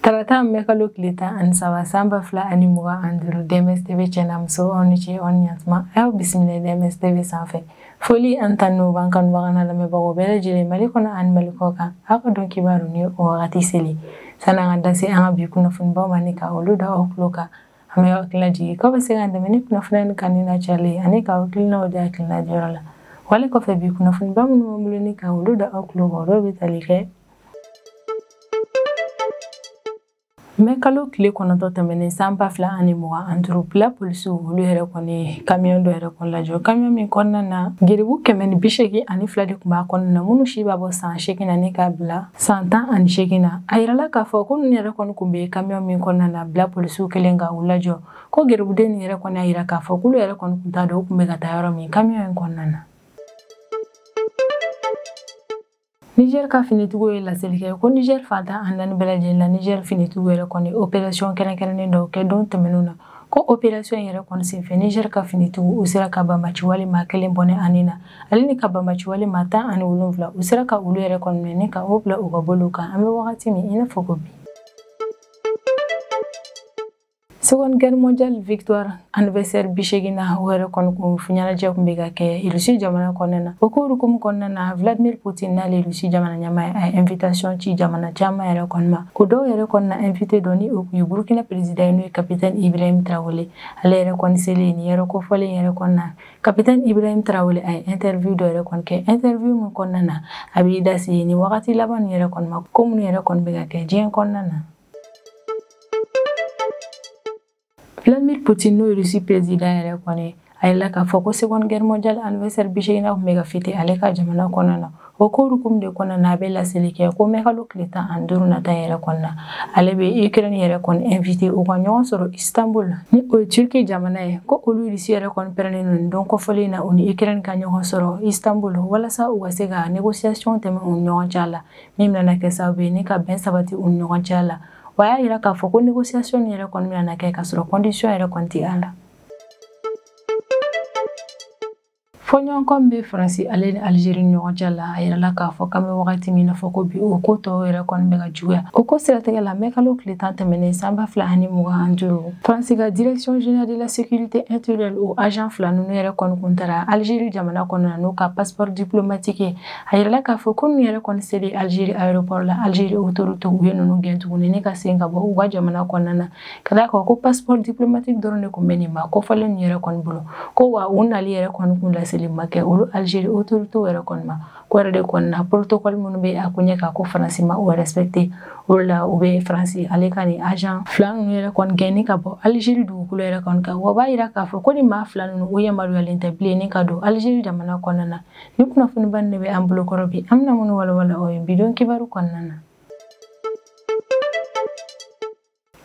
Tarata mɛ kalo tile 13 san 2025 DMS TV cɛ muso aw ni ce aw ni ɲantuma a y'aw bisimila DMS TV sanfɛ. Foli an tanu b'an kanubaga n'a lamɛnbagaw bɛɛ lajɛlen Mali kɔnɔ ani Mali kɔ kan aw ka don kibaru ni o wagati seli. Sanni an ka da se an ka bi kunnafonibaw ma ni ka olu da aw tulo kan, an bɛ aw hakili lajigin k'aw bɛ se k'an dɛmɛ ni kunnafoniya nin kanuni n'a cayali ani k'aw hakilinaw di hakilina diyɔrɔ la. Wale kɔfɛ bi kunnafoniba minnu b'an bolo ni ka olu da aw tulo kan, olu bɛ tali kɛ mɛ kalo tile 9 tɛmɛnen san 2025 bila polisiw olu yɛrɛ kɔni kamiyɔn dɔ yɛrɛ kɔni lajɔ, kamiyɔn min kɔnɔna na geribu 182 de tun b'a kɔnɔna na, minnu si b'a bɔ san 8 na ni k'a bila san 18 na. A yirala k'a fɔ ko ninnu yɛrɛ kɔni tun bɛ kamiyɔn min kɔnɔna na bila polisiw kelen ka u lajɔ, ko geribuden nin yɛrɛ kɔni y'a yira k'a fɔ k'olu yɛrɛ kɔni tun t'a dɔn u tun bɛ ka taa yɔrɔ min kamiyɔn in kɔnɔna na. Niger ka finitigiw ye laseli kɛ ko Niger fan 14 bɛɛ lajɛlen la Niger finitigiw yɛrɛ kɔni opération kɛrɛnkɛrɛnnen dɔw kɛ don tɛmɛnenw na, ko opération yɛrɛ kɔni senfɛ Niger ka finitigiw u sera ka banbaanciwale maa 1 bɔnɛ ani na, ale ni ka banbaanciwale maa 17 u sera ka olu yɛrɛ kɔni minɛ ni ka o bila u ka bolow kan an bɛ wagati min i n'a fɔ ko bi. Seconde Guerre mondiale victoire anniversaire 80 na o yɛrɛ kɔni kun ɲɛnajɛ kun bɛ ka kɛ Russie jamana kɔnɔna na. O ko hukumu kɔnɔna na Vladimir Poutine n'ale Russie jamana ɲɛmaa ye, a ye invitation ci jamana caman yɛrɛ kɔni ma. O dɔw yɛrɛ kɔni na invité dɔ ni o kun ye Burkina président ye n'o ye capitaine Ibrahim Traoré, ale yɛrɛ kɔni selen nin yɔrɔ kofɔlen yɛrɛ kɔni na. Capitaine Ibrahim Traoré a ye interview dɔ yɛrɛ kɔni kɛ, interview min kɔnɔna na a b'i da se nin wagati laban nin yɛrɛ kɔni ma, ko minnu yɛrɛ kɔni bɛ ka kɛ diɲɛ kɔnɔna na. Vladimir Poutine n'o ye Russie président yɛrɛ kɔni, a yirala k'a fɔ ko Seconde Guerre mondiale anniversaire 80 tun bɛ ka fêter ale ka jamana kɔnɔna na. O ko hukumu de kɔnɔna na a bɛ laseli kɛ ko mɛ kalo tile 15 nata yɛrɛ kɔnɔna na, ale bɛ Ukraine yɛrɛ kɔni invité u ka ɲɔgɔn sɔrɔ Istanbul ni o ye Turquie jamana ye, ko olu Russie yɛrɛ kɔni pɛrɛnnen don nin don kofɔlen na u ni Ukraine ka ɲɔgɔn sɔrɔ Istanbul walasa u ka se ka négociation tɛmɛ u ni ɲɔgɔn cɛ la, min bɛna kɛ sababu ye ni ka bɛn sabati u ni ɲɔgɔn cɛ la. Wa y'a yira k'a fɔ ko négociation yɛrɛ kɔni bɛna kɛ k'a sɔrɔ condition yɛrɛ kɔni tɛ a la. Fɔɲɔgɔnkɔ min bɛ Faransi ale ni Algérie ni ɲɔgɔn cɛ la, a yirala k'a fɔ k'an bɛ wagati min na fɔ ko bi o ko tɔw yɛrɛ kɔni bɛ ka juguya. O ko siratigɛ la mɛ kalo tile 10 tɛmɛnen san 2025 Faransi ka direction générale de la sécurité intérieure o agent fila ninnu yɛrɛ kɔni kun taara Algérie jamana kɔnɔna na n'u ka passeport diplomatique ye. A yirala k'a fɔ ko ninnu yɛrɛ kɔni selen Algérie aéroport la, Algérie autorité u ye ninnu gɛn tuguni ni ka sen ka bɔ u ka jamana kɔnɔna na, ka d'a kan ko passeport diplomatique dɔrɔn de kun bɛ nin maa kofɔlen ninnu yɛrɛ kɔni bolo, ko wa u nali yɛrɛ kɔni kun laseli ma kɛ olu Algérie autorité yɛrɛ kɔni ma. Ko yɛrɛ de kɔni na protocole minnu bɛ a ko ɲɛ kan ko Faransi ma o respecté, o de la u bɛ Faransi ale ka nin agent fila ninnu yɛrɛ kɔni gɛn ni ka bɔ Algérie dugukolo yɛrɛ kɔni kan. Wa b'a yira k'a fɔ ko nin maa fila ninnu u yamaruyalen tɛ bilen ni ka don Algérie jamana kɔnɔna na. Ni kunnafoniba nin de bɛ an bolokɔrɔ bi, an bɛna minnu walawala aw ye bi don kibaru kɔnɔna na.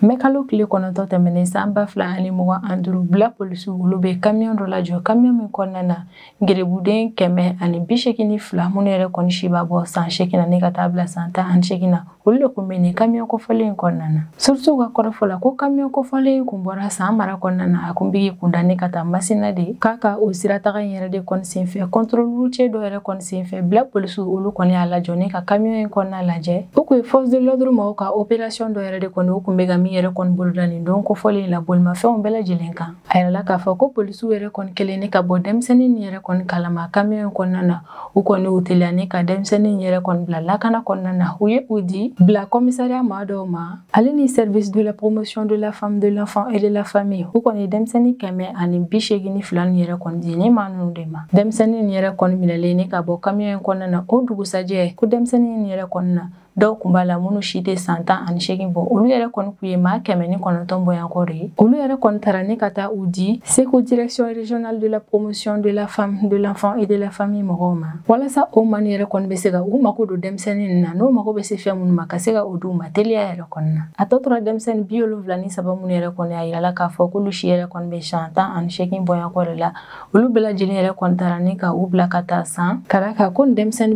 Mɛ kalo tile 9 tɛmɛnen san 2025 bila polisiw olu bɛ kamiyɔn dɔ lajɔ, kamiyɔn min kɔnɔna na gerebuden 182 minnu yɛrɛ kɔni si b'a bɔ san 8 na ni ka taa bila san 18 na, olu de kun bɛ nin kamiyɔn kofɔlen in kɔnɔna na. Sources ka kɔrɔfɔ la ko kamiyɔn kofɔlen in kun bɔra san mara kɔnɔna na, a kun bɛ k'i kun da ni ka taa Masina de k'a ka o sirataga in yɛrɛ de kɔni senfɛ contrôle routier dɔ yɛrɛ kɔni senfɛ bila polisiw olu kɔni y'a lajɔ ni ka kamiyɔn in kɔnɔna lajɛ. O kun ye force de l'ordre maaw ka opération dɔ yɛrɛ de kɔni o kun bɛ ka min yɛrɛ kɔni boloda nin don kofɔlen la bolimafɛnw bɛɛ lajɛlen kan. A yirala k'a fɔ ko polisiw yɛrɛ kɔni kɛlen ni ka bɔ denmisɛnnin nin yɛrɛ kɔni kalama kamiyɔn in kɔnɔna na, u kɔni y'u teliya ni ka denmisɛnnin yɛrɛ kɔni bila lakana kɔnɔna na, u ye u di bila commissariat maa dɔw ma ale ni service de la promotion de la femme, de l'enfant et de la famille. U kɔni ye denmisɛnnin 182 nin yɛrɛ kɔni di ni maa ninnu de ma. Denmisɛnnin nin yɛrɛ kɔni minɛlen ni ka bɔ kamiyɔn in kɔnɔna na, o dugusajɛ ko denmisɛnnin nin yɛrɛ kɔni na dɔw kun b'a la minnu si tɛ san 18 bɔ, olu yɛrɛ kɔni kun ye maa 109 bɔɲɔgɔnko de ye. Olu yɛrɛ kɔni taara ni ka taa u di Segu direction régionale de la promotion de la femme, de l'enfant et de la famille mɔgɔw ma, walasa o maa nin yɛrɛ kɔni bɛ se ka u mako don denmisɛnnin ninnu na, n'u mako bɛ se fɛn minnu ma ka se ka o d'u ma teliya yɛrɛ kɔni na. A tɔ tora denmisɛnnin 73 minnu yɛrɛ kɔni a yirala k'a fɔ k'olu si yɛrɛ kɔni bɛ san 18 bɔɲɔgɔnko de la, olu bɛɛ lajɛlen yɛrɛ kɔni taara ni ka u bila ka taa san ka d'a kan ko nin denmisɛnnin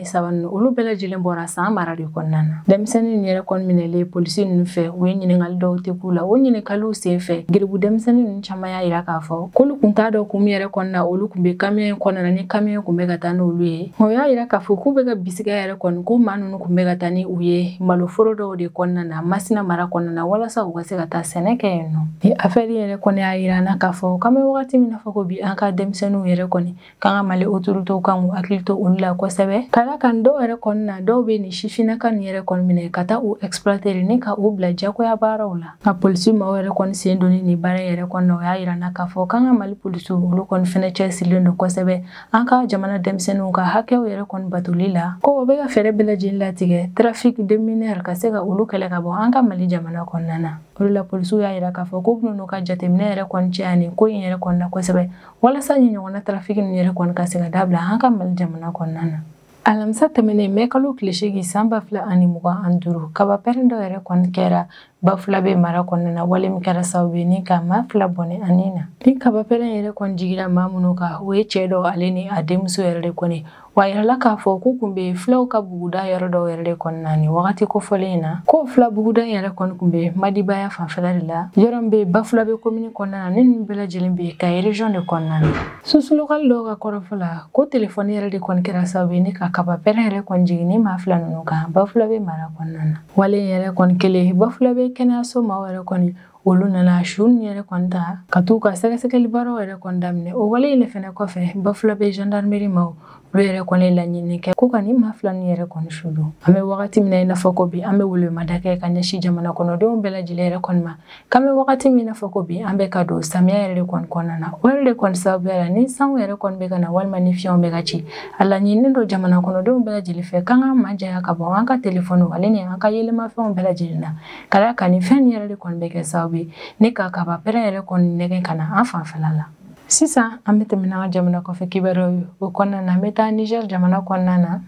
73 ninnu olu bɛɛ lajɛlen bɔra san mara mara de kɔnɔna na. Denmisɛnnin ninnu yɛrɛ kɔni minɛlen polisi ninnu fɛ, u ye ɲininkali dɔw tɛ k'u la. O ɲininkaliw sen fɛ, geribu denmisɛnnin ninnu caman y'a yira k'a fɔ k'olu kun t'a dɔn kun min yɛrɛ kɔni na olu kun bɛ camion in kɔnɔna na, ni camion kun bɛ ka taa n'olu ye. O y'a yira k'a fɔ k'u bɛ ka bisigiya yɛrɛ kɔni ko maa ninnu kun bɛ ka taa ni u ye maloforo dɔw de kɔnɔna na Masina mara kɔnɔna na, walasa u ka se ka taa sɛnɛ kɛ yen nɔ. Ni affaire yɛrɛ kɔni y'a yira an na k'a fɔ k'an bɛ wagati min na fɔ ko bi, an ka denmisɛnninw yɛrɛ kɔni k'an ka Mali autorités kan k'u hakili to olu la kosɛbɛ, ka d'a kan dɔw yɛrɛ kɔni na, dɔw bɛ nin sifinnaka nin yɛrɛ kɔni minɛ ka taa u exploiter ni ka u bila jagoya baaraw la. Nka polisi maaw yɛrɛ kɔni sen donni nin baara yɛrɛ kɔni na, o y'a yira an na k'a fɔ k'an ka Mali polisiw olu kɔni fɛnɛ cɛsirilen don kosɛbɛ an ka jamana denmisɛnninw ka hakɛw yɛrɛ kɔni batoli la, ko o bɛ ka fɛɛrɛ bɛɛ lajɛlen latigɛ trafic de mineurs ka se ka olu kɛlɛ ka bɔ an ka Mali jamana kɔnɔna na. O de la polisiw y'a yira k'a fɔ k'u bɛna ka jateminɛ yɛrɛ kɔni caya nin ko in yɛrɛ kɔni na kosɛbɛ, walasa nin ɲɔgɔnna trafic ninnu yɛrɛ kɔni ka se ka dabila an ka Mali jamana kɔnɔna na. Alamisa tɛmɛnen mɛ kalo tile 8 san 2025, kabapɛrɛn dɔ yɛrɛ kɔni kɛra Bafulabe mara kɔnɔna na, wale min kɛra sababu ye ni ka maa 2 bɔnɛ a ni na. Ni kabapɛrɛn yɛrɛ kɔni jiginna maa minnu kan, o ye cɛ dɔ ale ni a denmuso yɛrɛ de kɔni. Wa yirala k'a fɔ k'u kun bɛ fulaw ka buguda yɔrɔ dɔw yɛrɛ de kɔnɔna na nin wagati kofɔlen in na. Ko fula buguda yɛrɛ kɔni kun bɛ Madibaya fanfɛla de la, yɔrɔ min bɛ Bafulabe commune kɔnɔna na, ni ninnu bɛɛ lajɛlen bɛ Kayi région de kɔnɔna na. Source locale dɔw ka kɔrɔfɔ la, ko telefɔni yɛrɛ de kɔni kɛra sababu ye ni ka kabapɛrɛn yɛrɛ kɔni jigin ni maa 2 ninnu kan Bafulabe mara kɔnɔna na. Wale yɛrɛ kɔni kelen, Bafulabe kɛnɛyaso maaw yɛrɛ kɔni olu nana su ninnu yɛrɛ kɔni ta ka t'u ka sɛgɛsɛgɛli baaraw yɛrɛ kɔni daminɛ. O wale in de fɛnɛ kɔfɛ, Bafulabe gendarmerie maaw olu yɛrɛ kɔni laɲini kɛ ko ka nin maa 2 ninnu yɛrɛ kɔni su don. An bɛ wagati min na i n'a fɔ ko bi, an bɛ welemada kɛ ka ɲɛsin jamana kɔnɔdenw bɛɛ lajɛlen yɛrɛ kɔni ma, k'an bɛ wagati min na fɔ ko bi, an bɛ ka don samiya yɛrɛ de kɔni kɔnɔna na. O yɛrɛ de kɔni sababuya la, ni sanw yɛrɛ kɔni bɛ ka na walima ni fiɲɛw bɛ ka ci, a laɲininen don jamana kɔnɔdenw bɛɛ lajɛlen fɛ k'an ka majanya ka bɔ an ka telefɔniw ale ni an ka yelemafɛnw bɛɛ lajɛlen na, ka d'a kan nin fɛn nin yɛrɛ de kɔni bɛ kɛ sababu ye ni ka kabapɛrɛn yɛrɛ kɔni nɛgɛn ka na an fanfɛla la. Sisan an bɛ tɛmɛ n'an ka jamana kɔfɛ kibaruyaw ye. O kɔnɔna na, an bɛ taa Niger jamana kɔnɔna na.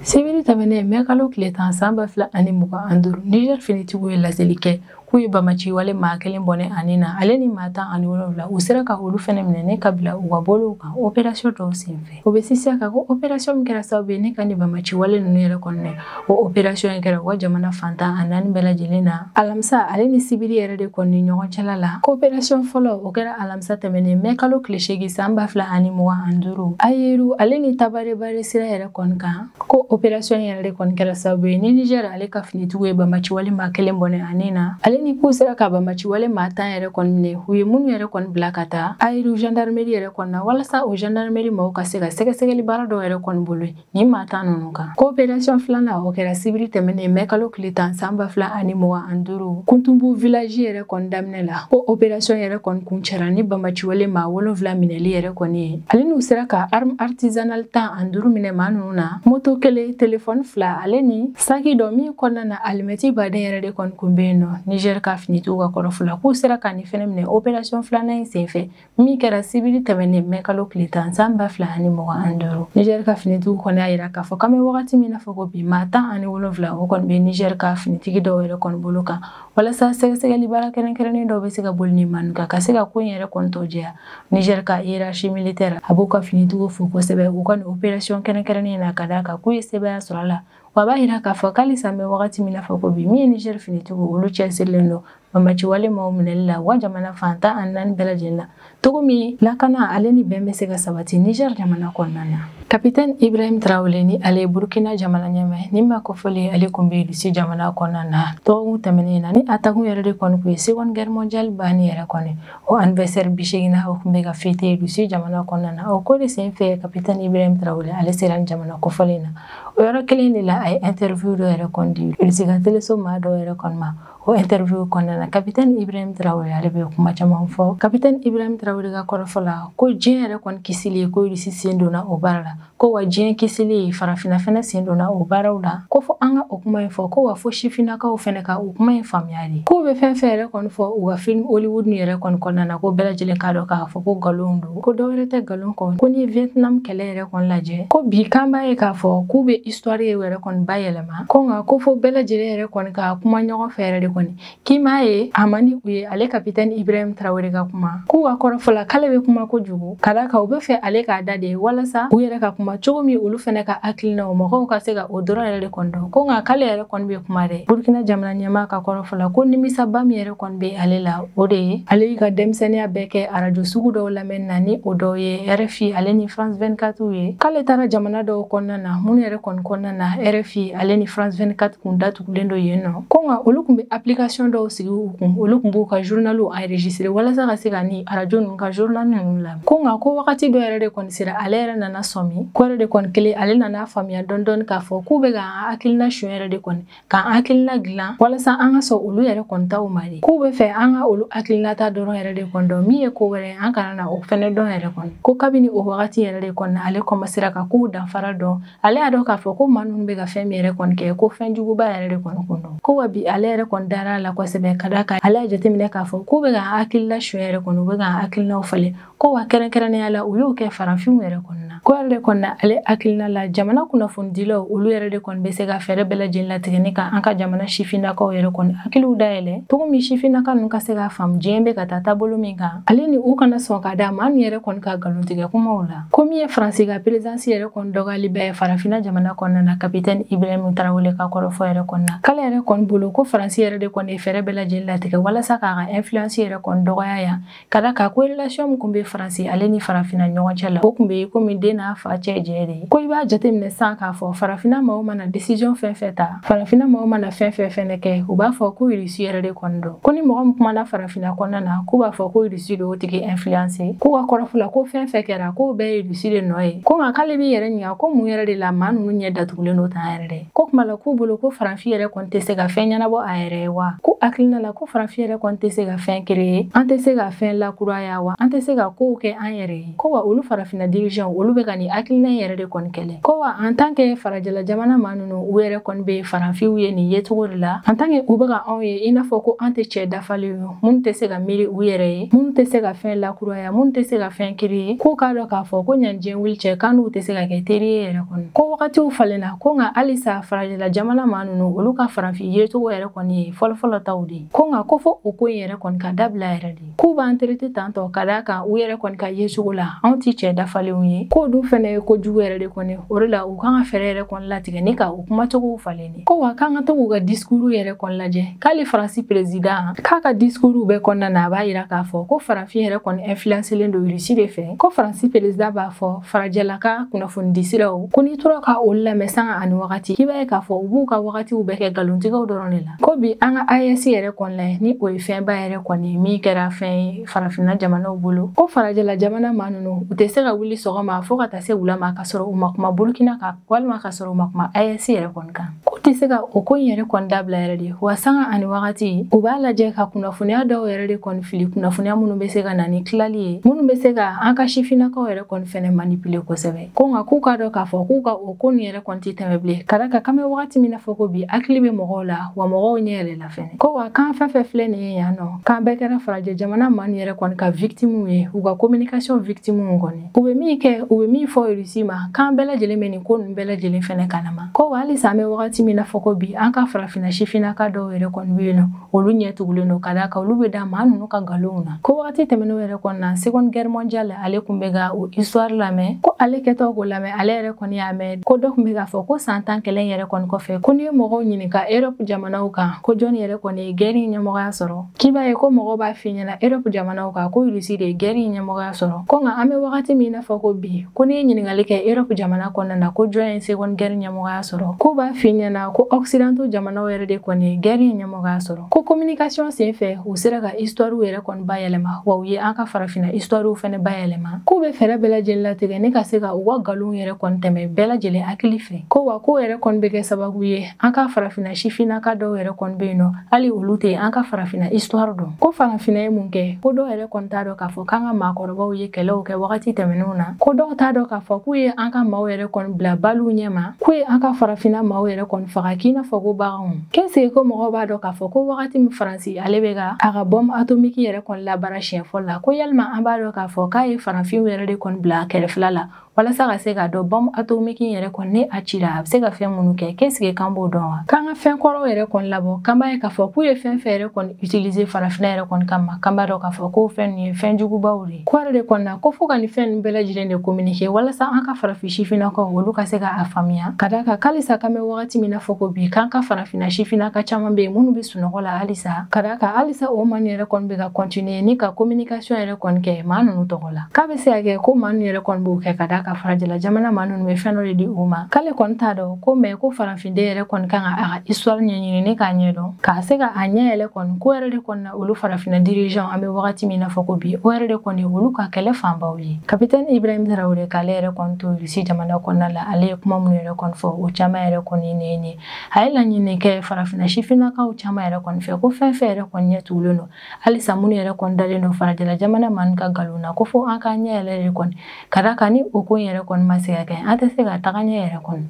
Sibiri tɛmɛnen mɛ kalo tile 10 san 2025, Niger finitigiw ye laseli kɛ k'u ye bamaci wale maa 1 bɔnɛ ani na, ale ni maa 17 u sera ka olu fɛnɛ minɛ ne ka bila u ka bolow kan opération dɔw senfɛ. O bɛ sinsin a kan ko opération min kɛra sababu ye ne ka nin bamaci wale ninnu yɛrɛ kɔni, o opération in kɛra u ka jamana fan 14 bɛɛ lajɛlen na alamisa ale ni sibiri yɛrɛ de kɔni ɲɔgɔn cɛla la. Ko opération fɔlɔ o kɛra alamisa tɛmɛnen mɛ kalo tile 8 san 2025, Ayeru ale ni Tabarebare sira yɛrɛ kɔni kan. Ko opération yɛrɛ de kɔni kɛra sababu ye ni Niger ale ka finitigiw ye bamaci wale maa 1 bɔnɛ ani na, ale ni k'u sera ka bamaci wale maa 10 yɛrɛ kɔni minɛ. U ye minnu yɛrɛ kɔni bila ka taa Ayiru gendarmerie yɛrɛ kɔni na, walasa o gendarmerie maaw ka se ka sɛgɛsɛgɛli baara dɔw yɛrɛ kɔni bolo ni maa 10 ninnu kan. Ko opération filanan o kɛra sibiri tɛmɛnen mɛ kalo tile 10 san 2025, Kuntumbu village yɛrɛ kɔni daminɛ la. Ko opération yɛrɛ kɔni kuncɛra ni bamaci wale maa 7 minɛli yɛrɛ kɔni ye, ale n'u sera ka arme artisanale 15 minɛ maa ninnu na, moto 1, telefɔni 2 ale ni saki dɔ min kɔnɔna na alimɛti baden yɛrɛ de kɔni kun bɛ yen nɔ. Niger ka finitigiw ka kɔrɔfɔ la k'u sera ka nin fɛnɛ minɛ opération filanan in senfɛ min kɛra sibiri tɛmɛnen mɛ kalo tile 10 san 2025. Niger ka finitigiw kɔni y'a yira k'a fɔ k'an bɛ wagati min na fɔ ko bi, maa 17 o kɔni bɛ Niger ka finitigi dɔw yɛrɛ kɔni bolo kan, walasa sɛgɛsɛgɛli baara kɛrɛnkɛrɛnnen dɔw bɛ se ka boli ni maa ninnu kan ka se ka ko in yɛrɛ kɔni tɔ jɛya. Niger ka hiérarchie militaire a b'u ka finitigiw fo kosɛbɛ u ka nin opération kɛrɛnkɛrɛnnen in na, ka d'a kan k'u ye sebaaya sɔrɔ a la. Wa b'a yira k'a fɔ k'alisa an bɛ wagati min na fɔ ko bi, min ye Niger finitigiw olu cɛsirilen don bamaci wale maaw minɛli la u ka jamana fan 14 bɛɛ lajɛlen na, cogo min lakana ale ni bɛn bɛ se ka sabati Niger jamana kɔnɔna na. Capitaine Ibrahim Traoré ni ale ye Burkina jamana ɲɛmaa, ni maa kofɔlen ale kun bɛ Russie jamana kɔnɔna na dɔgɔkun tɛmɛnen na, ni a takun yɛrɛ de kɔni kun ye Seconde Guerre mondiale banni yɛrɛ kɔni o anniversaire 80 o kun bɛ ka fêter Russie jamana kɔnɔna na. O ko de senfɛ Capitaine Ibrahim Traoré ale sera ni jamana kofɔlen na. O yɔrɔ kelen de la a ye interview dɔ yɛrɛ kɔni di Russie ka teleso maa dɔw yɛrɛ kɔni ma. O interview kɔnɔna na, Capitaine Ibrahim Traoré ale bɛ kuma caman fɔ. Capitaine Ibrahim Traoré ka kɔrɔfɔ la, ko diɲɛ yɛrɛ kɔni kisili ye ko Russie sen donna o baara la, ko wa diɲɛ kisili farafinna fɛnɛ sen donna o baaraw la, ko fɔ an ka o kuma in fɔ, ko wa fo sifinnakaw fɛnɛ ka o kuma in faamuya de. K'u bɛ fɛn fɛn yɛrɛ kɔni fɔ u ka film Hollywood ni yɛrɛ kɔni kɔnɔna na, ko bɛɛ lajɛlen k'a dɔn k'a fɔ ko nkalon don, ko dɔwɛrɛ tɛ nkalon kɔ. Ko n'i ye Vietnam kɛlɛ yɛrɛ kɔni lajɛ, ko bi k'an b'a ye k'a fɔ k'u bɛ histoire yɛrɛ kɔni bayɛlɛma, ko nka ko fo bɛɛ lajɛlen yɛrɛ kɔni ka kuma ɲɔgɔn fɛ yɛrɛ de kɔni k'i m'a ye a man di u ye ale capitaine Ibrahim Traoré ka kuma. K'u ka kɔrɔfɔ la k'ale bɛ kuma kojugu ka d'a kan u bɛ fɛ ale k'a da de walasa u yɛrɛ ka kuma cogo min olu fɛnɛ ka hakilinaw mɔgɔw ka se ka o dɔrɔn yɛrɛ de kɔni dɔn. Ko nka k'ale yɛrɛ kɔni bɛ kuma dɛ. Burkina jamana ɲɛmaa ka kɔrɔfɔ la ko nimisaba min yɛrɛ kɔni bɛ ale la o de ye ale y'i ka denmisɛnninya bɛɛ kɛ arajo sugu dɔw lamɛnni na ni o dɔw ye RFI ale ni France 24 ye. K'ale taara jamana dɔw kɔnɔna na minnu yɛrɛ kɔni kɔnɔna na RFI ale ni France 24 kun datugulen don yen nɔ. Ko nka olu kun bɛ application dɔw sigi u kun, olu kun b'u ka journaliw enregistrer walasa ka se ka ni arajo ninnu ka journal ninnu lamɛn. Ko nka ko wagati dɔ yɛrɛ de kɔni sera ale yɛrɛ nana sɔmi ko yɛrɛ de kɔni kelen ale nana faamuya dɔɔni dɔɔni k'a fɔ k'u bɛ k'an hakilina suɲɛ yɛrɛ de kɔni k'an hakilina dilan walasa an ka sɔn olu yɛrɛ kɔni taw ma de. K'u bɛ fɛ an ka olu hakilinata dɔrɔn yɛrɛ de kɔni dɔn min ye ko wɛrɛ an kana na o fɛnɛ dɔn yɛrɛ kɔni. Ko kabini o wagati yɛrɛ de kɔni ale kɔmasera ka kow danfara dɔn, ale y'a dɔn k'a fɔ ko maa ninnu bɛ ka fɛn min yɛrɛ kɔni kɛ ko fɛn juguba yɛrɛ de kɔni kun don. Ko wa bi ale yɛrɛ kɔni dara a la kosɛbɛ ka d'a kan ale y'a jateminɛ k'a fɔ k'u bɛ ka hakilila suɲɛ yɛrɛ kɔni u bɛ ka hakilinaw falen. Ko wa kɛrɛnkɛrɛnnenya la u y'o kɛ farafinw yɛrɛ kɔni na. Ko yɛrɛ de kɔni na ale hakilina la jamana kunnafonidilaw olu yɛrɛ de kɔni bɛ se ka fɛɛrɛ bɛɛ lajɛlen latigɛ ni ka an ka jamana sifinnakaw yɛrɛ kɔni hakiliw dayɛlɛ cogo min sifinnaka ninnu ka se k'a faamu diɲɛ bɛ ka taa taabolo min kan ale ni u kana sɔn ka da maa min yɛrɛ kɔni ka nkalontigɛ kumaw la. Ko min ye Faransi ka présidence yɛrɛ kɔni dɔgɔyaliba ye farafinna jamana kɔnɔna na capitaine Ibrahim Traoré ka kɔrɔfɔ yɛrɛ kɔni na k'ale yɛrɛ kɔni bolo ko Faransi yɛrɛ de kɔni ye fɛɛrɛ bɛɛ lajɛlen latigɛ walasa k'a ka influence yɛrɛ kɔni dɔgɔya yan ka d'a kan ko relation min kun bɛ Faransi ale ni farafinna ɲɔgɔn cɛ la o kun bɛ komi den n'a fa cɛ jɛ de ye. Ko i b'a jateminɛ sisan k'a fɔ farafinna maaw mana décision fɛn fɛn ta farafinna maaw mana fɛn fɛn fɛnɛ kɛ u b'a fɔ ko Russie yɛrɛ de kɔni don. Ko ni mɔgɔ min kumana farafinna kɔnɔna na k'u b'a fɔ ko Russie de y'o tigi influence. K'u ka kɔrɔfɔ la ko fɛn fɛn kɛra k'o bɛɛ ye Russie de nɔ ye. Ko nka k'ale b'i yɛrɛ ɲininka ko mun yɛrɛ de la maa ninnu ɲɛ datugulen don tan yɛrɛ dɛ. Ko kuma la k'u bolo ko farafin yɛrɛ kɔni tɛ se ka fɛn ɲɛnabɔ a yɛrɛ ye wa. Ko hakilina la ko farafin yɛrɛ kɔni tɛ se ka fɛn créer, an tɛ se ka fɛn lakuraya wa, an tɛ se ka kow kɛ an yɛrɛ ye. Ko wa olu farafinna dirigeant olu bɛ ka nin hakilina yɛrɛ de kɔni kɛlɛ. Ko wa en tant que farajɛla jamana maa ninnu u yɛrɛ kɔni bɛ farafinw ye nin yecogo de la, en tant que u bɛ ka anw ye i n'a fɔ ko an tɛ cɛ dafalen ye minnu tɛ se ka miiri u yɛrɛ ye, minnu tɛ se ka fɛn lakuraya, minnu tɛ se ka fɛn créer. K'u k'a dɔn k'a fɔ ko ɲani diɲɛ wuli cɛ k'an n'u tɛ se ka kɛ teri ye yɛrɛ kɔni. Ko wagatiw falenna ko nka halisa farajɛla jamana maa ninnu olu ka farafin yecogo yɛrɛ kɔni ye fɔlɔfɔlɔ taw de ye. Ko nka ko fo o ko in yɛrɛ kɔni ka dabila yɛrɛ de. K'u b'an traité tantɔ ka d'a kan u yɛrɛ kɔni ka yecogo la anw ti cɛ dafalenw ye. K'o dun fɛnɛ ye kojugu yɛrɛ de kɔni, o de la u kan ka fɛɛrɛ yɛrɛ kɔni latigɛ ni ka u kumacogow falen de. Ko wa k'an ka to k'u ka discours yɛrɛ kɔni lajɛ k'ale Faransi président k'a ka discours bɛɛ kɔnɔna na a b'a yira k'a fɔ ko farafin yɛrɛ kɔni influencelen don Russie de fɛ. Ko Faransi président b'a fɔ farajɛla ka kunnafonidisiraw ko n'i tora ka olu lamɛn sanga ani wagati k'i b'a ye k'a fɔ u b'u ka wagatiw bɛɛ kɛ nkalontigɛw dɔrɔn de la. Ko bi an ka AES yɛrɛ kɔni lajɛ ni o ye fɛnba yɛrɛ kɔni min kɛra fɛn ye farafinna jamanaw bolo. Ko farajɛla jamana maa ninnu u tɛ se ka wuli sɔgɔma fo ka taa se wula ma ka sɔrɔ u ma kuma Burkina kan walima ka sɔrɔ u ma kuma AES yɛrɛ kɔni kan. K'u tɛ se ka o ko in yɛrɛ kɔni dabila yɛrɛ de. Wa sanga ani wagati u b'a lajɛ ka kunnafoniya dɔw yɛrɛ de kɔni fili, kunnafoniya minnu bɛ se ka na ni tilali ye, minnu bɛ se ka an ka sifinnakaw yɛrɛ kɔni fɛnɛ manipuler kosɛbɛ. Ko nka k'u k'a dɔn k'a fɔ k'u ka o ko nin yɛrɛ kɔni tɛ tɛmɛ bilen ka d'a kan k'an bɛ wagati min na fɔ ko bi hakili bɛ mɔgɔw la wa mɔgɔw ɲɛ yɛlɛla fɛnɛ. Ko wa k'an fɛn fɛn filɛ nin ye yan nɔ k'an bɛɛ kɛra farajɛ jamana maa nin yɛrɛ kɔni ka victimew ye, u ka communication victimew kɔni. U bɛ min kɛ u bɛ min fɔ Russie ma k'an bɛɛ lajɛlen bɛ nin ko ninnu bɛɛ lajɛlen fɛnɛ kalama. Ko wa halisa an bɛ wagati min na fɔ ko bi an ka farafinna sifinnaka dɔw yɛrɛ kɔni bɛ yen nɔ olu ɲɛ tugulen don ka d'a kan olu bɛ da maa ninnu ka nkalonw na. Ko wagati tɛmɛnenw yɛrɛ kɔni na Seconde Guerre mondiale ale kun bɛ ka o histoire lamɛn, ko ale kɛtɔ k'o lamɛn ale yɛrɛ kɔni y'a mɛn ko dɔ kun bɛ k'a fɔ ko san 10 kɛlɛ yɛrɛ kɔni kɔfɛ ko n'i ye mɔgɔw ɲininka Europe jamanaw kan ko jɔnni yɛrɛ kɔni ye guerre in ɲɛmɔgɔya sɔrɔ, k'i b'a ye ko mɔgɔw b'a f'i ɲɛna Europe jamanaw kan ko Russie de ye guerre in ɲɛmɔgɔya sɔrɔ. Ko nka an bɛ wagati min na fɔ ko bi ko n'i ye ɲininkali kɛ Europe jamana kɔnɔna na ko jɔn ye Seconde Guerre ɲɛmɔgɔya sɔrɔ, k'u b'a f'i ɲɛna ko Occidentaux jamanaw yɛrɛ de kɔni ye guerre in ɲɛmɔgɔya sɔrɔ. Ko communication sen fɛ u sera ka histoire yɛrɛ kɔni bayɛlɛma wa u ye an ka farafinna histoire fɛnɛ bayɛlɛma. K'u bɛ fɛɛrɛ bɛɛ lajɛlen latigɛ ne ka se ka u ka nkalonw yɛrɛ kɔni tɛmɛ bɛɛ lajɛlen hakili fɛ. Ko wa k'o yɛrɛ kɔni bɛ kɛ sababu ye an ka farafinna sifinnaka dɔw yɛrɛ kɔni bɛ yen nɔ hali olu tɛ an ka farafinna histoire dɔn. Ko farafinna ye mun kɛ, ko dɔw yɛrɛ kɔni t'a dɔn k'a fɔ k'an ka maakɔrɔbaw ye kɛlɛw kɛ wagati tɛmɛnenw na, ko dɔw t'a dɔn k'a fɔ k'u ye an ka maaw yɛrɛ kɔni bila baliw ɲɛma, k'u ye an ka farafinna maaw yɛrɛ kɔni faga k'i n'a fɔ ko baganw. K'est-ce que ko mɔgɔw b'a dɔn k'a fɔ ko wagati min Faransi ale bɛ ka a ka bombe atomique yɛrɛ kɔni labaara siɲɛ fɔlɔ la, ko yalima an b'a dɔn k'a fɔ k'a ye farafinw yɛrɛ de kɔni bila kɛrɛfɛla la Walasa ka se k'a dɔn bombe atomique yɛrɛ kɔni ni a cira a bɛ se ka fɛn minnu kɛ, qu'est-ce que k'an b'o dɔn wa? K'an ka fɛn kɔrɔw yɛrɛ kɔni labɔ, k'an b'a ye k'a fɔ k'u ye fɛn fɛn yɛrɛ kɔni utiliser farafinna yɛrɛ kɔni kama, k'an b'a dɔn k'a fɔ k'o fɛn ninnu ye fɛn jugubaw de ye. Ko yɛrɛ de kɔni na ko fo ka nin fɛn ninnu bɛɛ lajɛlen de communiquer walasa an ka farafin sifinnakaw olu ka se k'a faamuya. Ka d'a kan k'alisa k'an bɛ wagati min na fɔ ko bi, k'an ka farafinna sifinnaka caman bɛ yen minnu bɛ sunɔgɔ la halisa. Ka d'a kan halisa o maa ninnu yɛrɛ kɔni bɛ ka continuer ni ka communication yɛrɛ kɔni kɛ maa ninnu tɔgɔ la. K'a bɛ se ka kɛ ko maa ninnu yɛrɛ kɔni b'o kɛ ka d'a kan farajɛla jamana maa ninnu bɛ fɛn dɔ de di u ma. K'ale kɔni t'a dɔn ko mɛ ko farafinden yɛrɛ kɔni kan ka a ka histoire ɲɛɲini ni k'a ɲɛdɔn, k'a se ka a ɲɛ yɛlɛ kɔni ko yɛrɛ de kɔni na olu farafinna dirigeant an bɛ wagati min na fɔ ko bi, o yɛrɛ de kɔni olu ka kɛlɛ fanbaw ye. Capitaine Ibrahim Traoré k'ale yɛrɛ kɔni to Russie jamana kɔnɔna la, ale ye kuma minnu yɛrɛ kɔni fɔ o caman yɛrɛ kɔni ye. A ye laɲini kɛ farafinna sifinnakaw caman yɛrɛ kɔni fɛ ko fɛn fɛn yɛrɛ kɔni ɲɛ tugulen don halisa minnu yɛrɛ kɔni dalen don farajɛla jamana maa ninnu ka nkalon na, ko fo an k'an ɲɛ yɛlɛ de kɔni, ka d'a kan ni o ko in yɛrɛ kɔni ma se ka kɛ, an tɛ se ka taga ɲɛ yɛrɛ kɔni.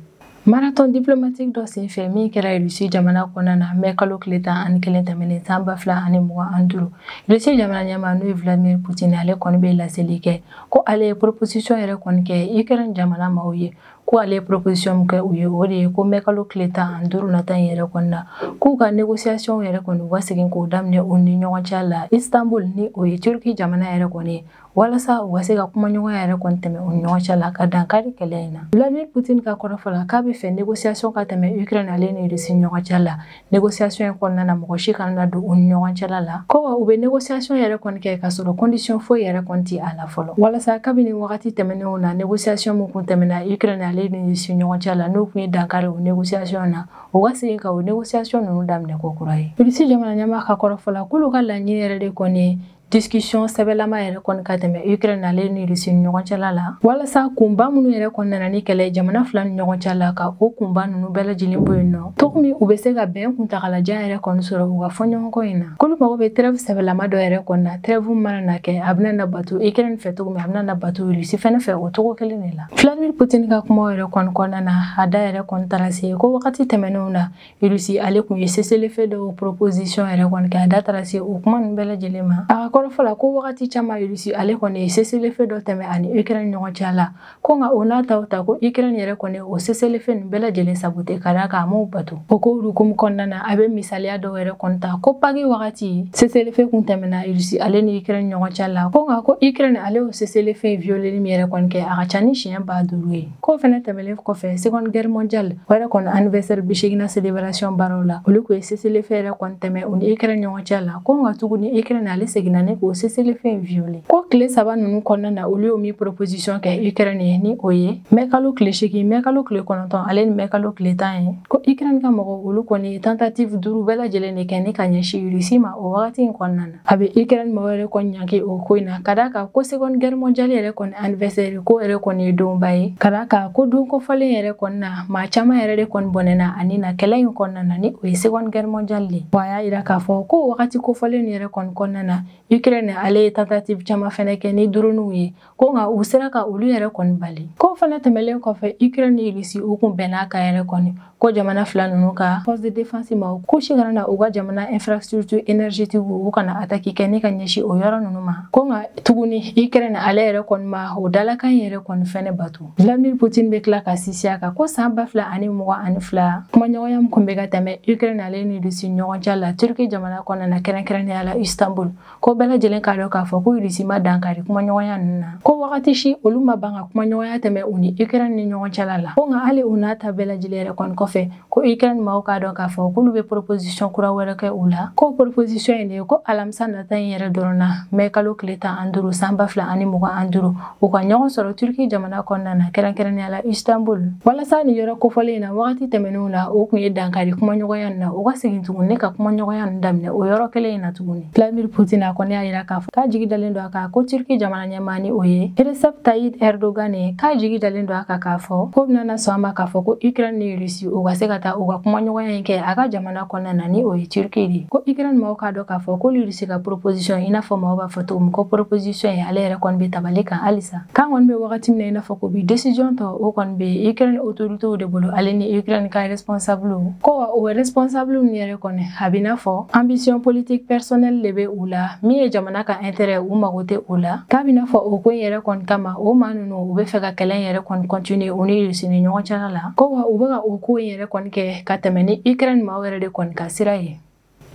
Marathon diplomatique dɔ senfɛ min kɛra Russie jamana kɔnɔna na mai kalo tile 11 tɛmɛnen san 2025, Russie jamana ɲɛmaa n'o ye Vladimir Poutine, ale kɔni bɛ laseli kɛ ko ale ye proposition yɛrɛ kɔni kɛ Ukraine jamana maaw ye. Ko ale ye proposition min kɛ u ye, o de ye ko mai kalo tile 15 nata in yɛrɛ kɔni na, k'u ka négociation yɛrɛ kɔni u ka segin k'o daminɛ u ni ɲɔgɔn cɛ la Istanbul, ni o ye Turquie jamana yɛrɛ kɔni ye, walasa u ka se ka kumaɲɔgɔnya yɛrɛ kɔni tɛmɛ u ni ɲɔgɔn cɛ la ka dankari kɛlɛ in na. Vladimir Poutine ka kɔrɔfɔ la k'a bɛ fɛ négociation ka tɛmɛ Ukraine ale ni Russie ni ɲɔgɔn cɛ la. Négociation in kɔnɔna na mɔgɔ si kana na don u ni ɲɔgɔn cɛla la, ko wa u bɛ négociation yɛrɛ kɔni kɛ k'a sɔrɔ condition foyi yɛrɛ kɔni tɛ a la fɔlɔ, walasa kabini wagati tɛmɛnenw na négociation min kun tɛmɛna Ukraine ale ni Russie ni ɲɔgɔn cɛ la, n'u kun ye dankari o négociation na, u ka segin ka o négociation ninnu daminɛ ko kura ye. Russie jamana ɲɛmaa ka kɔrɔfɔ la k'olu ka laɲini yɛrɛ de kɔni ye discussion sɛbɛlama yɛrɛ kɔni ka tɛmɛ Ukraine ale ni Russie ni ɲɔgɔn cɛla la, walasa kunba minnu yɛrɛ kɔni nana ni kɛlɛ jamana fila ni ɲɔgɔn cɛ la, ka o kunba ninnu bɛɛ lajɛlen bɔ yen nɔ, cogo min u bɛ se ka bɛn kuntagalajan yɛrɛ kɔni sɔrɔ u ka fɔɲɔgɔnkɔ in na. K'olu mago bɛ trêve sɛbɛlama dɔ yɛrɛ kɔni na, trêve mana na kɛ a bɛna na bato Ukraine fɛ cogo min, a bɛna na bato Russie fɛnɛ fɛ o cogo kelen de la. Vladimir Poutine ka kumaw yɛrɛ kɔni kɔnɔna na, a da yɛrɛ kɔni taara se ko wagati tɛmɛnenw na Russie ale kun ye cessez-le-feu dɔw proposition yɛrɛ kɔni kɛ, a da taara se o kuma ninnu bɛɛ lajɛlen ma. A ka kɔrɔfɔ la ko wagati caman Russie ale kɔni ye cessez-le-feu dɔ tɛmɛ ani Ukraine ɲɔgɔn cɛ la, ko nka o n'a taw ta ko Ukraine yɛrɛ kɔni o cessez-le-feu ninnu bɛɛ lajɛlen saboter ka d'a kan a m'o bato. O ko hukumu kɔnɔna na, a bɛ misaliya dɔw yɛrɛ kɔni ta ko Pâques wagati cessez-le-feu kun tɛmɛna Russie ale ni Ukraine ɲɔgɔn cɛ la, ko nka ko Ukraine ale y'o cessez-le-feu violer min yɛrɛ kɔni kɛ, a ka ca ni siɲɛ 5000 ye. K'o fɛnɛ tɛmɛnen kɔfɛ, Seconde Guerre mondiale o yɛrɛ kɔni anniversaire 80nan célébration baaraw la, olu kun ye cessez-le-feu yɛrɛ kɔni tɛmɛ u ni Ukraine ɲɔgɔn cɛ la, ko nka tuguni Ukraine ale seginna ni k'o cessez-le-feu violer. Ko tile 3 ninnu kɔnɔna na, olu y'o min proposition kɛ Ukraine ye, ni o ye mai kalo tile 8, mai kalo tile 9 ale ni mai kalo tile 10 ye, ko Ukraine ka mɔgɔw olu kɔni ye tentative 5 bɛɛ lajɛlen de kɛ ni ka ɲɛsin Russie ma o wagati in kɔnɔna na. A bɛ Ukraine mɔgɔw yɛrɛ kɔni ɲangi o ko in na, ka d'a kan ko Seconde Guerre mondiale yɛrɛ kɔni anniversaire ko yɛrɛ kɔni ye donba ye, ka d'a kan ko don kofɔlen yɛrɛ kɔni na maa caman yɛrɛ de kɔni bɔnɛna ani na kɛlɛ in kɔnɔna na, ni o ye Seconde Guerre mondiale de ye. Wa a y'a yira k'a fɔ ko wagati kofɔlen yɛrɛ kɔni kɔnɔna na, Ukraine ale ye tentative caman fɛnɛ kɛ ni drone ye, ko nka u sera ka olu yɛrɛ kɔni bali. Ko fɛnɛ tɛmɛlen kɔfɛ, Ukraine ni Russie u kun bɛnn'a kan yɛrɛ kɔni ko jamana fila ninnu ka force de défense ma ko si kana na u ka jamana infrastructure énergétique u kana attaque kɛ ni ka ɲɛsin o yɔrɔ ninnu ma, ko nka tuguni Ukraine ale yɛrɛ kɔni ma o dalakan yɛrɛ kɔni fɛnɛ bato. Vladimir Poutine bɛ tila ka sinsin a kan ko san 2022 kumaɲɔgɔnya min kun bɛ ka tɛmɛ Ukraine ale ni Russie ɲɔgɔn cɛ la Turquie jamana kɔnɔna na, kɛrɛnkɛrɛnnenya la Istanbul, ko bɛɛ lajɛlen k'a dɔn k'a fɔ ko Russie ma dankari kumaɲɔgɔnya ninnu na, ko wagati si olu ma ban ka kumaɲɔgɔnya tɛmɛ u ni Ukraine ni ɲɔgɔn cɛla la, ko nka hali u n'a ta bɛɛ lajɛlen yɛrɛ kɔni kɔfɛ, ko Ukraine maaw k'a dɔn k'a fɔ k'olu bɛ proposition kura wɛrɛ kɛ u la, ko proposition in de ye ko alamisa nata in yɛrɛ dɔrɔn na, mai kalo tile 15 san 2025, u ka ɲɔgɔn sɔrɔ Turquie jamana kɔnɔna na, kɛrɛnkɛrɛnnenya la Istanbul, walasa nin yɔrɔ kofɔlen in na wagati tɛmɛnenw na o kun ye dankari kumaɲɔgɔnya nin na, u ka segin tuguni ka kumaɲɔgɔnya nin daminɛ o yɔrɔ kelen in na tuguni. Vladimir Poutine a kɔni y'a yira k'a fɔ k'a jigi dalen don a kan ko Turquie jamana ɲɛmaa ni o ye Recep Tayyip Erdogan ye, k'a jigi dalen don a kan k'a fɔ ko bɛna sɔn a ma k'a fɔ ko Ukraine ni Russie u u ka se ka taa u ka kumaɲɔgɔnya in kɛ a ka jamana kɔnɔna na ni o ye Turquie de. Ko Ukraine maaw k'a dɔn k'a fɔ ko Russie ka proposition i n'a fɔ maaw b'a fɔ cogo min ko proposition in ale yɛrɛ kɔni bɛ tabali kan halisa. K'an kɔni bɛ wagati min na i n'a fɔ ko bi décision tɔ o kɔni bɛ Ukraine autorités de bolo ale ni Ukraine ka responsable. Ko wa o responsable ninnu yɛrɛ kɔni a b'i n'a fɔ ambition politique personnelle de bɛ u la, min ye jamana ka intérêt u mago tɛ o la. K'a b'i n'a fɔ o ko in yɛrɛ kɔni kama o maa ninnu u bɛ fɛ ka kɛlɛ in yɛrɛ kɔni continuer u ni Russie ni ɲɔgɔn cɛla la. Ko wa u bɛ ka o ko in yɛrɛ kɔni kɛ ka tɛmɛ ni Ukraine maaw yɛrɛ de kɔni ka sira ye.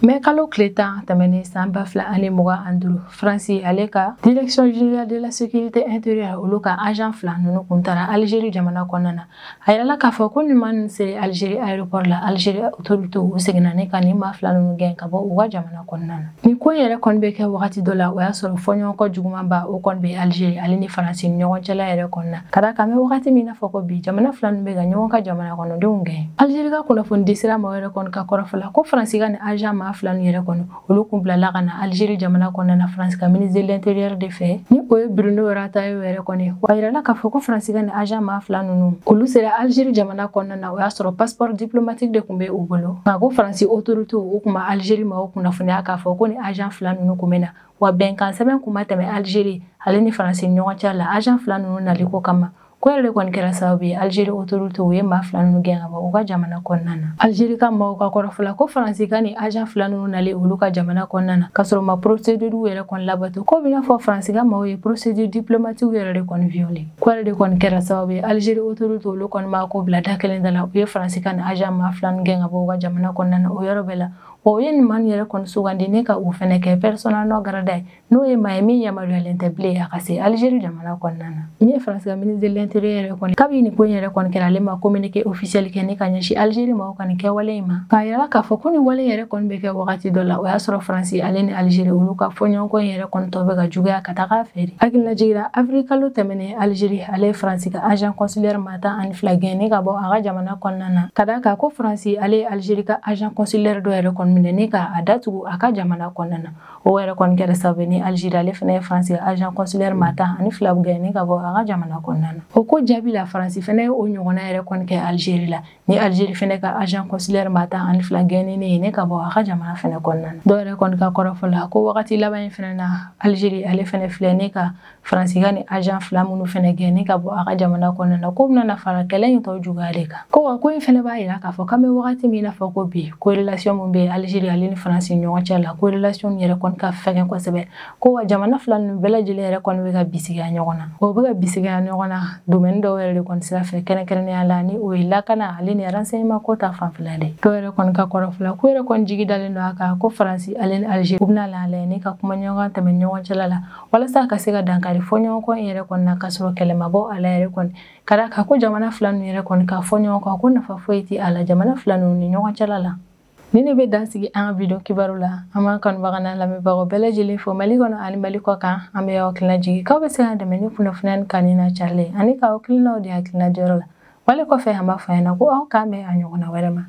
Mɛ kalo tile 10 tɛmɛnen san 2025, Faransi ale ka Direction générale de la sécurité intérieure olu ka agent 2 ninnu kun taara Algérie jamana kɔnɔna na. A yirala k'a fɔ ko nin maa ninnu sera Algérie aéroport la, Algérie autorité u seginna ne ka nin maa 2 ninnu gɛn ka bɔ u ka jamana kɔnɔna na. Nin ko in yɛrɛ kɔni bɛ kɛ wagati dɔ la, o y'a sɔrɔ fɔɲɔgɔnkɔ jugumanba o kɔni bɛ Algérie ale ni Faransi ni ɲɔgɔn cɛla yɛrɛ kɔnɔna na. Ka d'a kan an bɛ wagati min na fɔ ko bi, jamana 2 ninnu bɛ ka ɲɔgɔn ka jamana kɔnɔdenw gɛn. Algérie ka kunnafoni sira maaw yɛrɛ kɔni ka kɔrɔfɔ la ko Faransi ka nin agent maa 2 ninnu yɛrɛ kɔni olu kun bilala ka na Algérie jamana kɔnɔna na Faransi ka ministre de l'intérieur de fɛ ni o ye Bruno Retailleau yɛrɛ kɔni. Wa yirala k'a fɔ ko Faransi ka nin agent maa 2 ninnu olu sera Algérie jamana kɔnɔna na, o y'a sɔrɔ passeport diplomatique de kun bɛ u bolo. Nka ko Faransi autorité u kun ma Algérie maaw kunnafoniya k'a fɔ ko ni agent 2 ninnu kun bɛ na, wa bɛnkan sɛbɛn kun ma tɛmɛ Algérie ale ni Faransi ni ɲɔgɔn cɛ la agent 2 ninnu naliko kama. Ko yɛrɛ de kɔni kɛra sababu ye Algérie autorité u ye maa 2 ninnu gɛn ka bɔ u ka jamana kɔnɔna na. Algérie ka maaw ka kɔrɔfɔ la ko Faransi ka nin agent 2 ninnu nalen olu ka jamana kɔnɔna na k'a sɔrɔ ma procédure yɛrɛ kɔni labato, ko b'i n'a fɔ Faransi ka maaw ye procédure diplomatique yɛrɛ de kɔni violé. Ko yɛrɛ de kɔni kɛra sababu ye Algérie autorité olu kɔni m'a ko bila da kelen da la, u ye Faransi ka nin agent maa 2 ninnu gɛn ka bɔ u ka jamana kɔnɔna na o yɔrɔ bɛɛ la. Wa u ye nin maa yɛrɛ kɔni sugandi ne ka u fɛnɛ kɛ persona non grata ye, n'o ye maa ye min yamaruyalen tɛ bilen a ka se Algérie jamana kɔnɔna na. Min ye Faransi ka ministre de l'intérieur yɛrɛ kɔni, kabi nin ko in yɛrɛ kɔni kɛra, ale ma communiqué officiel kɛ ne ka ɲɛsin Algérie maaw ka nin kɛwale in ma, k'a yira k'a fɔ ko nin wale yɛrɛ kɔni bɛ kɛ wagati dɔ la, o y'a sɔrɔ Faransi ale ni Algérie olu ka fɔɲɔgɔnkɔ in yɛrɛ kɔni tɔ bɛ ka juguya ka taga fɛ de. Hakilina jiginna avril kalo tɛmɛnen, Algérie ale ye Faransi ka agent consulaire maa 12 gɛn ne ka bɔ a ka jamana kɔnɔna na, ka d'a kan ko Faransi ale ye Algérie ka agent consulaire dɔ yɛrɛ kɔni minɛ ne ka a datugu a ka jamana kɔnɔna na. O yɛrɛ kɔni kɛra sababu ni Algérie ale fana ye Faransi ka agent consulaire maa 12 gɛn ne ka bɔ a ka jamana kɔnɔna na. O ko jaabi la, Faransi fana ye o ɲɔgɔnna yɛrɛ kɔni kɛ Algérie la, ni Algérie fana ka agent consulaire maa 12 gɛnnen ye ne ka bɔ a ka jamana fana kɔnɔna na. Dɔw yɛrɛ kɔni ka kɔrɔfɔ la ko wagati laban in fana na, Algérie ale fana filɛ ne ka Faransi ka ni agent 2 minnu fana gɛn ne ka bɔ a ka jamana kɔnɔna na, ko bɛna fara kɛlɛ in tɔ juguya de kan. Ko wa ko in fana b'a yira k'a fɔ k'an bɛ wagati min na fɔ ko bi, ko relation mun bɛ Algérie ale ni Faransi ɲɔgɔn cɛ la, ko relation yɛrɛ kɔni ka fɛgɛn kosɛbɛ. Ko wa jamana 2 ninnu bɛɛ lajɛlen yɛrɛ kɔni bɛ ka bisigiya ɲɔgɔn na, o bɛ ka bisigiya ɲɔgɔn na domaine dɔw yɛrɛ de kɔni sira fɛ, kɛrɛnkɛrɛnnenya la ni o ye lakana ale ni renseignement ko ta fanfɛla de. Dɔw yɛrɛ kɔni ka kɔrɔfɔ la ko yɛrɛ kɔni jigi dalen don a kan ko Faransi ale ni Algérie u bɛna lajɛ ne ka kumaɲɔgɔn tɛmɛ ɲɔgɔn cɛla la walasa ka se ka dankari fɔɲɔgɔnkɔ in yɛrɛ kɔni na, k'a sɔrɔ kɛlɛ ma bɔ a la yɛrɛ kɔni. Ka d'a kan ko jamana 2 ninnu yɛrɛ kɔni ka fɔ ɲɔgɔn kɔ, ko nafa foyi tɛ a la jamana 2 ninnu ni ɲɔgɔn cɛla la. Ni ne bɛ dan sigi an ka video kibaru la, an b'an kanubaga n'an lamɛnbagaw bɛɛ lajɛlen fo Mali kɔnɔ ani Mali kɔ kan. An bɛ aw hakilina jigin k'aw bɛ se k'an dɛmɛ ni kunnafoniya ni kanu n'a carili ani k'aw hakilinaw di hakilina diyɔrɔ la. Wale kɔfɛ, an b'a fɔ a ɲɛna ko aw k'an bɛn a ɲɔgɔnna wɛrɛ ma.